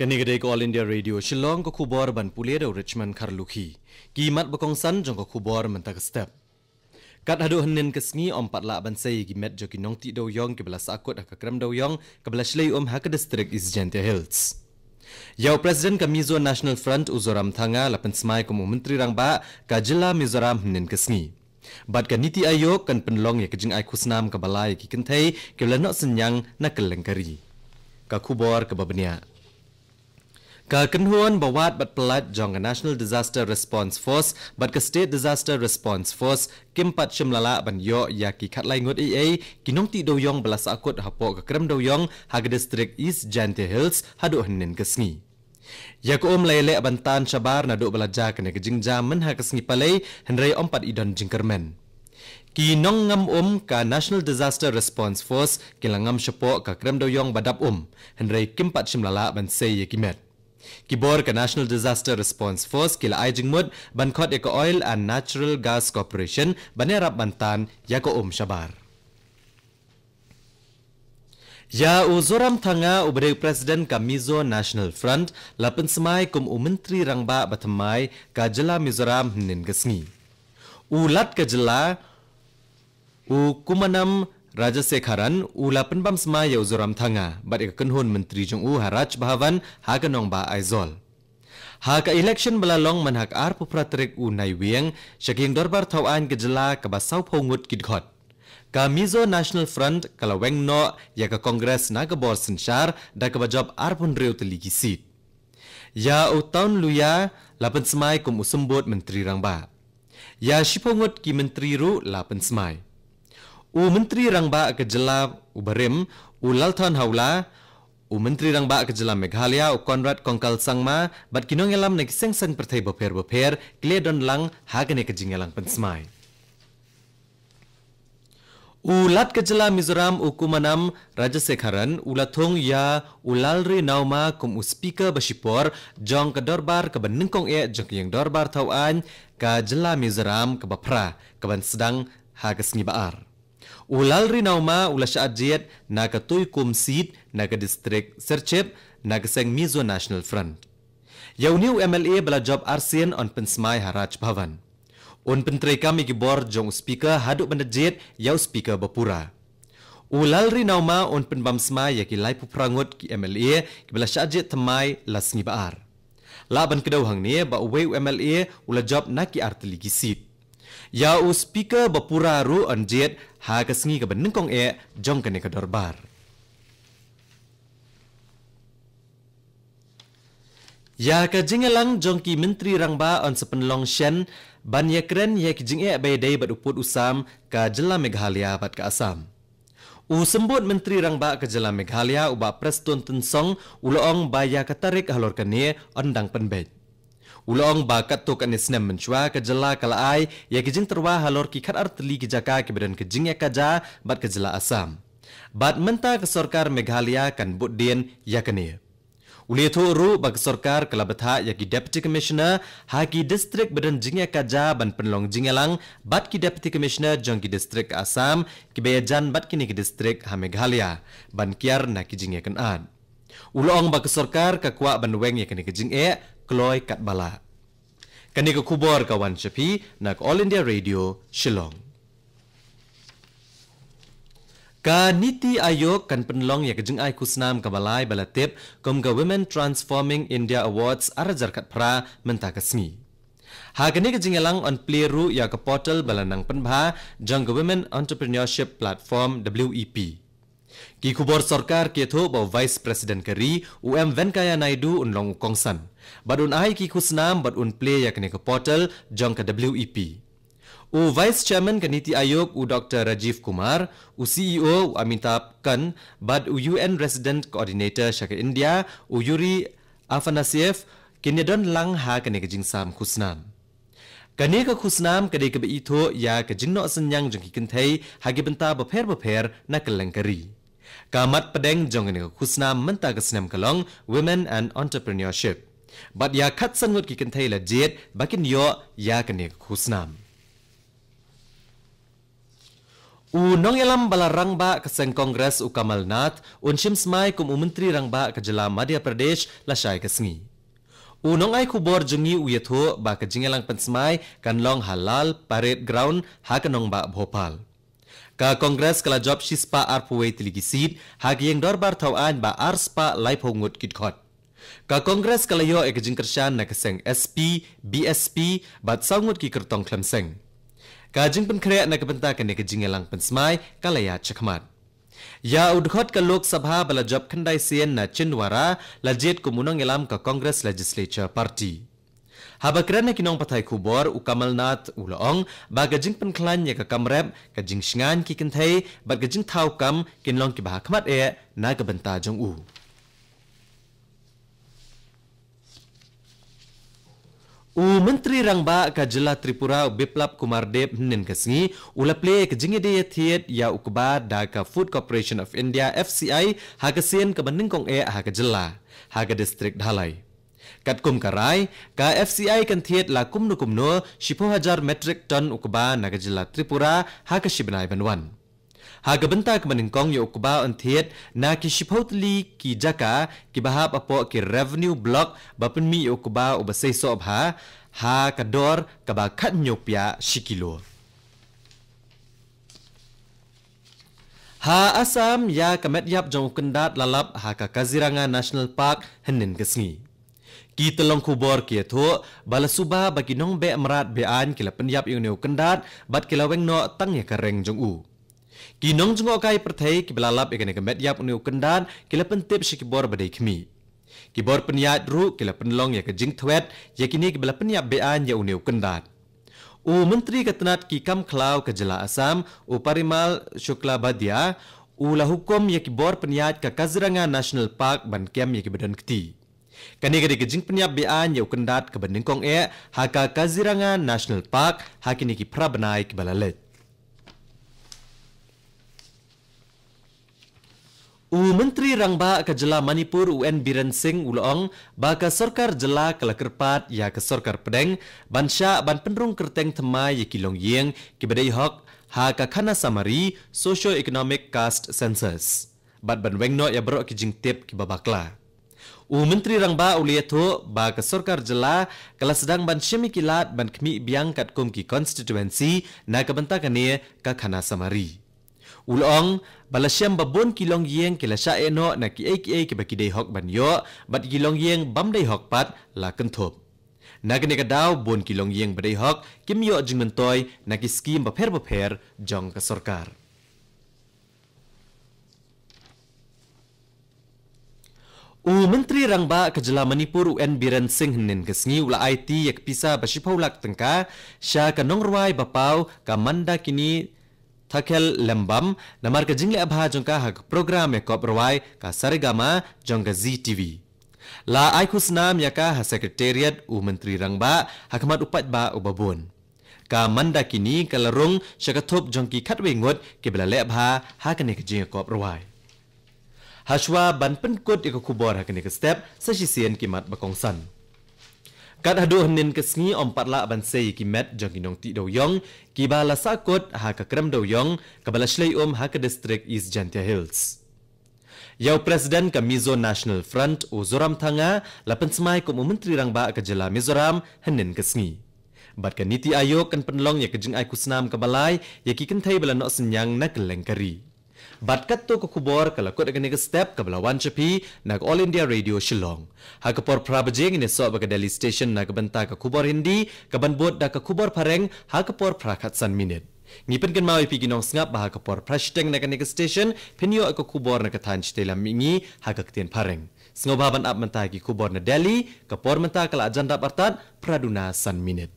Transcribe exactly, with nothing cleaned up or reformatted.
Kane ka dei ka All India Radio Shillong, ka khubor ban pule da u Richmond Kharlukhi. Ki mat ba kongsan jong ka khubor mynta ka step. Kat haduh hynnin ka sngi ym pat lah ban sei ïa ki met jong ki nongtih dewïong kiba la sahkut ha ka krem dewïong kaba la shlei um ha ka district East Jaintia Hills. Ïa u President ka Mizo National Front u Zoramthanga la pynsmai kum u Myntri Rangbah ka jylla Mizoram hynnin ka sngi. Bad ka NITI Aayog kan pynlong ïa ka jingai khusnam kaba lai ïa ki kynthei kiba la noh synñiang na kylleng ka ri. Ka khubor kaba bniah. Ka kynhun ba wad bad pyllait jong ka National Disaster Response Force bad ka State Disaster Response Force kim pat shym la lah ban ïoh ïa ki khatlai ngut ei ei ki nongtih dewïong ba la sahkut hapoh ka krem dewïong ha ka district East Jaintia Hills haduh hynnin ka sngi. Ïa ka um la ïaleh ban tan shabar naduh ba la jia kane ka jingjia mynha ka sngi Palei, hynrei ym pat i don jingkyrmen. Ki nongngam um ka National Disaster Response Force ki la ngam shapoh ka krem dewïong ba dap um, hynrei kim pat shym la lah ban sei ïa ki met. Ki bor ka National Disaster Response Force ki la ai jingmut ban khot ïa ka Oil and Natural Gas Corporation ban ïarap ban tan ïa ka um shabar. Ïa u Zoramthanga uba dei u President ka Mizo National Front la pynsmai kum u Myntri Rangbah ba thymmai ka jylla Mizoram hynnin ka sngi. U Lat ka jylla u Kummam Rajasekharan u la pynbam smai ïa u Zoramthanga bad ïa ka kynhun myntri jong u ha Raj Bhavan ha ka nongbah Aizawl. Ha ka election ba la long mynha ka arphew phra tarik u Naiwieng sha ka ïing dorbar thaw aiñ ka jylla kaba sawphew ngut ki dkhot, ka Mizo National Front ka la weng noh ïa ka Congress na ka bor synshar da kaba jop arphew hynriew tylli ki seat. Ïa u Tawn Luia la pynsmai kum u Symbud Myntri Rangbah. Ïa shiphew ngut ki myntri ruh la pynsmai. U Myntri Rangbah ka jylla u barim u Lalthanhawla, u Myntri Rangbah ka jylla Meghalaya u Conrad Kongkal Sangma bad ki nongïalam na ki seng saiñ pyrthei bapher bapher ki la don lang ha kane ka jingïalang pynsmai. U Lat ka jylla Mizoram u Kummam Rajasekharan u la thung ïa u Lalrinawma kum u Speaker ba shipor jong ka dorbar kaba nyngkong eh jong ka ïing dorbar thaw aiñ ka jylla Mizoram kaba phra kaban sdang ha ka sngi ba ar. U Lalrinawma u la shah jied na ka Tuikum seat na ka district Serchhip na ka seng Mizo National Front. Ïa une u MLA ba la jop arsien yn pynsmai ha Raj Bhavan. Un pyntreikam ïa ki bor jong u Speaker haduh ban da jied ïa u Speaker ba pura. U Lalrinawma un pynbam smai ïa ki laiphew phra ngut ki MLA kiba la shah jied thymmai la sngi ba ar. Lah ban kdew hangne ba uwei u MLA u la jop na ki artylli ki seat. Ïa u Speaker ba pura ruh yn jied ha ka sngi kaba nyngkong eh jong kane ka dorbar. Ïa ka jingïalang jong ki Myntri Rangbah yn sa pynlong shen ban ïakren ïa ki jingeh ba ïadei bad u pud u sam ka jylla Meghalaya bad ka Assam. U Symbud Myntri Rangbah ka jylla Meghalaya u Bah Prestone Tynsong u la ong ba ïa ka tarik halor kane yn dang pynbeit. U la ong ba katto katne snem mynshuwa ka jylla ka la ai ïa ki jingtyrwa halor ki khatar tylli ki jaka kiba don ka jingïakajia bad ka jylla Assam. Bad mynta ka sorkar Meghalaya kan bud dien ïa kane. U la ïathuh ruh ba ka sorkar ka la bthah ïa ki Deputy Commissioner ha ki district ba don jingïakajia ban pynlong jingïalang bad ki Deputy Commissioner jong ki district ka Assam kiba ïajan bad kine ki district ha Meghalaya ban kiar na ki jingïakynad. U la ong ba ka sorkar ka kwah ban weng ïa kane ka jingeh kloi katba lah. Kane ka khubor ka wan sha phi na ka All India Radio Shillong. Ka NITI Aayog kan pynlong ïa ka jingai khusnam kaba lai ba la tip kum ka Women Transforming India Awards ar hajar khatphra mynta ka sngi. Ha kane ka jingïalang yn plie ruh ïa ka portal ba la nang pynbha jong ka Women Entrepreneurship Platform, W E P. Ki khubor sorkar ki ïathuh ba u Vice President ka ri u M Venkaiah Naidu un long u kongsan bad un ai ki khusnam bad un plie ïa kane ka portal jong ka W E P. U Vice Chairman ka NITI Aayog u Doctor Rajiv Kumar, u C E O u Amitabh Kant bad u U N Resident Coordinator sha ka India u Yuri Afanasyev kin ïadon lang ha kane ka jingsam khusnam. Kane ka khusnam ka dei kaba ithuh ïa ka jingnoh synñiang jong ki kynthei ha ki bynta bapher bapher na kylleng ka ri. Ka mat pdeng jong kane ka khusnam mynta ka snem ka long Women and Entrepreneurship. Bad ïa khatsan ngut ki kynthei la jied ba kin ïoh ïa kane ka khusnam. U nongïalam ba la rangbah ka seng Congress u Kamal Nath un shim smai kum u Myntri Rangbah ka jylla Madhya Pradesh lashai ka sngi. U nongai khubor jong ngi u ïathuh ba ka jingïalang pynsmai kan long ha Lal Parade Ground ha ka nongbah Bhopal. Ka Congress ka la jop shispah arphew tylli ki seat ha ka ïing dorbar thaw aiñ ba arspah laiphew ngut ki dkhot. Ka Congress ka la ïoh ïa ka jingkyrshan na ka seng S P, B S P bad saw ngut ki kyrtong khlem seng. Ka jingpynkhreh na ka bynta kane ka jingïalang pynsmai ka la ïaid shakhmat. Ïa u dkhot ka Lok Sabha ba la jop khyndai sien na Chhindwara la jied kum u nongïalam ka Congress Legislature Party. Haba kren ha ki nongpathai khubor, u Kamal Nath u la ong ba ka jingpynkhlaiñ ïa ka kam rep, ka jingshngaiñ ki kynthei bad ka jingthaw kam kin long kiba ha khmat eh na ka bynta jong u. U Myntri Rangbah ka jylla Tripura u Biplab Kumar Deb hynnin ka sngi u la plie ïa ka jingïadei ïathied ïa u kba da ka Food Corporation of India, F C I, ha ka sien kaba nyngkong eh ha ka jylla, ha ka district Dhalai. Katkum ka rai, ka F C I kan thied la kumno kumno shiphew hajar metric ton u kba na ka jylla Tripura ha ka shi bnai ban wan. Ha ka bynta kaba nyngkong ïa u kba yn thied na ki shiphew tylli ki jaka kiba hap hapoh ki revenue block ba pynmih ïa u kba uba seisoh bha ha ka dor kaba khathynñiew pyiah shi kilo. Ha Assam, ïa ka met ïap jong u kyndat la lap ha ka Kaziranga National Park hynnin ka sngi. Ki tyllong khubor ki ïathuh ba la suba ba ki nongbeh mrad beh aiñ ki la pynïap ïa une u kyndat bad ki la weng noh tang ïa ka reng jong u. Ki nongjngohkai pyrthei kiba la lap ïa kane ka met ïap une u kyndat ki la pyntip sha ki bor ba dei khmih. Ki bor pynïaid ruh ki la pynlong ïa ka jingthwet ïa kine kiba la pynïap beh aiñ ïa une u kyndat. U Myntri ka tnat ki kam khlaw ka jylla Assam, u Parimal Shuklabadia, u la hukum ïa ki bor pynïaid ka Kaziranga National Park ban kem ïa kiba don kti. Kane ka dei ka jingpynïap beh aiñ ïa u kyndat kaba nyngkong eh ha ka Kaziranga National Park ha kine ki phra bnai kiba la leit. U Myntri Rangbah ka jylla Manipur u N Biren Singh u la ong ba ka sorkar jylla ka la kyrpad ïa ka sorkar pdeng ban shah ban pynrung kyrteng thymmai ïa ki longïing kiba dei hok ha ka Khanasarmari Socio-Economic Caste Census bad ban weng noh ïa baroh ki jingtip kiba bakla. U Myntri Rangbah u la ïathuh ba ka sorkar jylla ka la sdang ban shim ïa ki lad ban khmih biang katkum ki constituency na ka bynta kane ka Khanasarmari. U la ong ba la shem ba bun ki longïing ki la shah eh noh na kiei kiei kiba ki dei hok ban ïoh bad ki longïing bym dei hok pat la kynthup. Na kane ka daw bun ki longïing ba dei hok kim ïoh jingmyntoi na ki skim bapher bapher jong ka sorkar. U Myntri Rangbah ka jylla Manipur u N Biren Singh hynnin ka sngi u la aiti ïa ka pisa ba shiphew lak tyngka sha ka nongrwai ba paw ka Mandakini Thakhellembam namar ka jingleh bha jong ka ha ka program ïakop rwai ka Saregama jong ka Zee T V. La ai khusnam ïa ka ha Secretariat u Myntri Rangbah ha khmat u paidbah uba bun. Ka Mandakini ka la rung sha ka thup jong ki khatwei ngut kiba la leh bha ha kane ka jingïakop rwai. Hashwa ban pynkut ïa ka khubor ha kane ka step, sa shisien ki mat ba kongsan. Kat haduh hynnin ka sngi ym pat lah ban sei ïa ki met jong ki nongtih dewïong kiba la sahkut ha ka krem dewïong kaba la shlei um ha ka distrik East Jaintia Hills. Ïa u President ka Mizo National Front u Zoramthanga la pynsmai kum u Myntri Rangbah ka jylla Mizoram hynnin ka sngi. Bad ka Niti Aayog kan pynlong ïa ka jingai khusnam kaba lai ïa ki kynthei ba la noh synñiang na kylleng ka ri. Bad katto ka khubor ka la kut ha kane ka step kaba la wan sha phi na ka All India Radio Shillong. Ha ka por phra baje ngin ïasoh bad ka Delhi Station na ka bynta ka khubor Hindi, kaban bud da ka khubor Phareng ha ka por phra khatsan minit. Ngi pynkynmaw ïa phi ki nongsngap ba ha ka por phra shiteng na kane ka station phin ïoh ïa ka khubor na ka thaiñ shatei lam mihngi ha ka ktien Phareng. Sngewbha ban ap mynta ïa ki khubor na Delhi, ka por mynta ka la jan dap artat phra duna san minit.